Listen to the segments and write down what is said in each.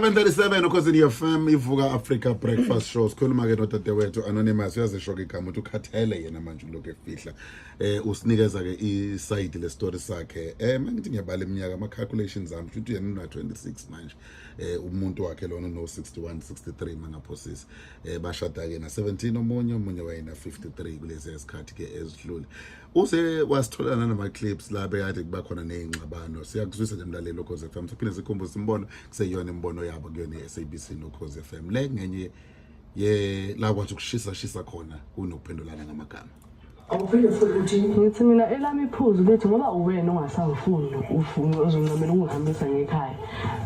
7:37 Ukhozini FM, ivuka Africa Breakfast Show. Sikhuluma ke nodadewethu Anonymous, uyazisho ke igama ukuthi ukhathele yena manje ulokhu efihla. Usinikeza ke i-side le story sakhe. Mangithi ngiyabala iminyaka, ama calculations ami futhi yena una 26 manje. Umuntu wakhe lona no 61 63 mangaphosisi. Bashada ke na 17, omunye wayena 53 kulezi ezikhathi ke ezidlule. Use wasithola nanama clips la bekade kuba khona nezingxabano. Siyakuzwisa nje mlaleli Ukhozi FM. Siphinde sikhumbuze imbono kuseyiyona imbono yabo kuyona i-SABC noKhozi FM. Le ngenye ye la kwathi ukushisa shisa khona kunokuphendulana ngamagama. Awuphinde futhi uthini? Ngithi mina elami iphuzu lithi ngoba uwena ongasangifuni ufuna uzoncamela ukungihambisa ngekhaya.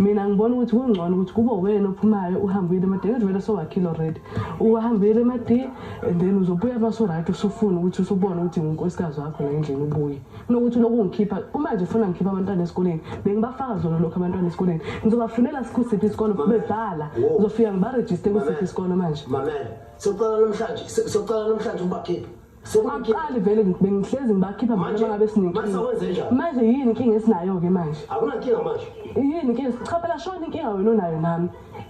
Mina ngibona ukuthi kungcono ukuthi kube uwena ophumayo uhambe uye emadini vele sowakhile already. Uhambe uye emadini and then uzobuya maso right usufuna ukuthi usubona ukuthi ngunkosikazi wakho la endlini ubuye. Kunokuthi lokhu ungikhipha kumanje ufuna ngikhipha abantwana esikoleni. Bengibafaka zona lokhu abantwana esikoleni. Ngizobafunela sikusiphi isikolo bebhala. Ngizofika ngibarejiste kusiphi isikolo manje. Mamela, sokuqala namhlanje, sokuqala namhlanje ubakhipha. Akuqali vele bengihlezi ngibakhipha vele Manje- uma ngabe manje sekwenze sinenkinga. njani? Manje yini inkinga esinayo-ke manje? Akunankinga manje. Yini inkinga? Cha phela shona inkinga wena onayo nami.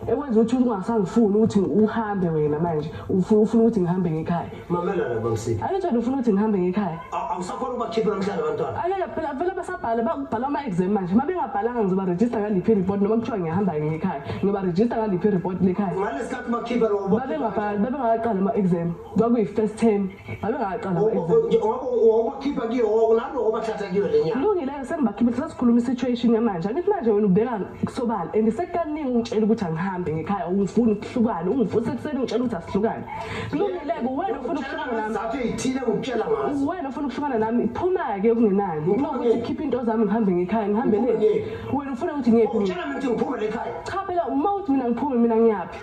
Ekwenza ukuthi ungasangifuni ukuthi uhambe wena manje. Ufuna ukuthi ngihambe ngekhaya. Mamela la bamsiki. Angithi wena ufuna ukuthi ngihambe ngekhaya. Awusakhona ukubakhipha namhlanje abantwana. Angeke phela vele basabhala bakubhala ama-exam manje. Uma bengabhalanga ngizobarejista ngaliphi i-report noma kuthiwa ngiyahamba ngekhaya. Ngizobarejista ngaliphi i-report lekhaya. Ngalesikhathi bakhipha lo Babengabhali, babengakaqali ama-exam. Kwakuyi-first term. Babengakaqali ama-exam. Wabakhipha kiyo naloko bathatha kiyo le nyanga. Kulungile sengibakhiphe sesikhuluma i-situation yamanje. Angithi manje wena ubheka kusobala and sekukaningi ungitshela ukuthi angihambe ngekhaya ungifuna ukuhlukana ungifuna sekuseni ungitshela ukuthi asihlukane. Kulungile-ke wena ufuna ukuhlukana nami. Izathu ey'thile ngikutshela ngazo. Wena ufuna ukuhlukana nami phuma-ke kungenani. Kunokuthi khiphe into zami ngihambe ngekhaya ngihambe le. Wena ufuna ukuthi ngiyephi mina? Utshela mina ukuthi ngiphume lekhaya. Cha phela uma uthi mina ngiphume mina ngiyaphi?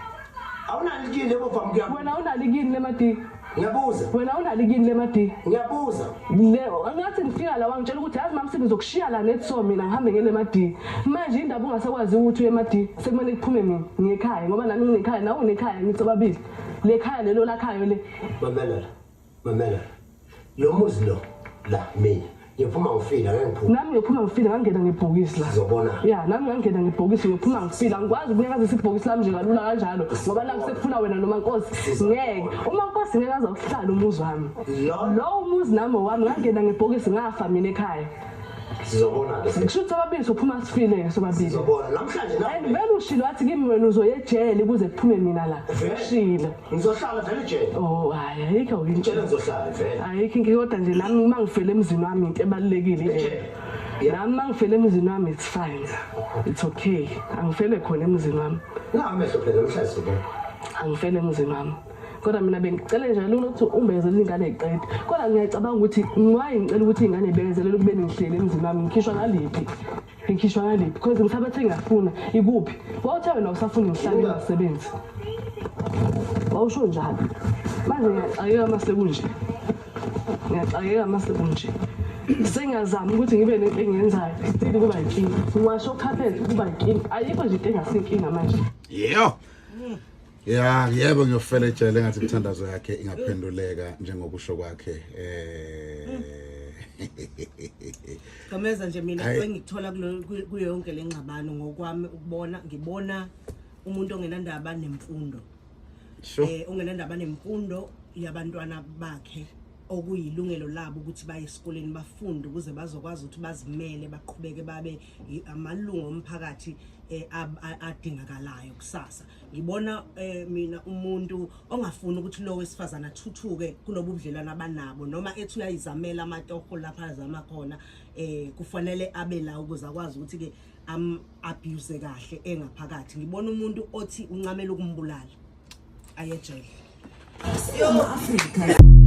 Awunalo ikini lebovama kuya. Wena unalo ikini lemadi. Ngiyabuza. Wena unalo ikini lemadi. Ngiyabuza. Le ngathi ngifika la wangitshela ukuthi yazi mamsibi ngizokushiya la nethi so mina ngihambe ngele madi. Manje indaba ungasakwazi ukuthi uye emadi sekumele kuphume mina ngiyekhaya ngoba nami nginekhaya nawe unekhaya ngithi sobabili. Le khaya lelo lakhayo le. Mamela la. Mamela. Lo muzi lo la mina ngiphuma ngifile angeke ngiphume. Nami ngiyophuma ngifile ngangena ngebhokisi la. Sizobona. Ya nami ngangena ngebhokisi ngiyophuma ngifile angikwazi ukunyakazisa ibhokisi lami nje kalula kanjalo ngoba la sekufuna wena noma nkosi ngeke uma nkosi ngeke aze ukuhlala umuzi wami. Lo umuzi nami owami ngangena ngebhokisi ngafa mina ekhaya. Sizobona ke. Kusho ukuthi sobabili sophuma sifile ke sobabili. Sizobona namhlanje na. And vele ushilo wathi kimi wena uzoya ejele kuze kuphume mina la. Ushilo. Ngizohlala vele ejele. Oh hayi ayikho into. Ngitshela ngizohlala vele. Ayikho inkinga kodwa nje nami uma ngifele emzini wami into ebalulekile ile. Nami uma ngifele emzini wami it's fine. It's okay. Angifele khona emzini wami. Na amehlo phela namhlanje sizobona. Angifele emzini wami. Kodwa mina bengicela nje lula ukuthi umbekezele ingane iqede. Kodwa ngiyacabanga ukuthi why ngicela ukuthi ingane ibekezelele ukubeni ngihlele emzini wami ngikhishwa ngaliphi. Ngikhishwa ngaliphi because ngisabathe ngiyafuna ikuphi. Wawuthe wena usafuna ngihlale ngingasebenzi. Wawusho njalo. Manje ngiyaxakeka mase kunje. Ngiyaxakeka mase kunje. Sengiyazama ukuthi ngibe nento engiyenzayo still kuba inkinga. Ngiwasho carpet kuba inkinga. Ayikho nje into engasinkinga manje. Yebo. Ya, yebo ngiyofela ejele engathi imithandazo yakhe ingaphenduleka njengokusho kwakhe. Gomeza nje mina Hhayi. engikuthola kuyo yonke le ngxabano ngokwami ukubona ngibona umuntu ongenandaba nemfundo. Ongenandaba nemfundo yabantwana bakhe okuyilungelo labo ukuthi baye esikoleni bafunde ukuze bazokwazi ukuthi bazimele baqhubeke babe amalungu omphakathi adingakalayo kusasa. Ngibona mina umuntu ongafuni ukuthi lo wesifazana athuthuke kulobu budlelwano abanabo noma ethi uyayizamela amatoho lapha azama khona kufanele abe la ukuze akwazi ukuthi ke am abuse kahle engaphakathi. Ngibona umuntu othi uncamela ukumbulala ayejele. Afrika.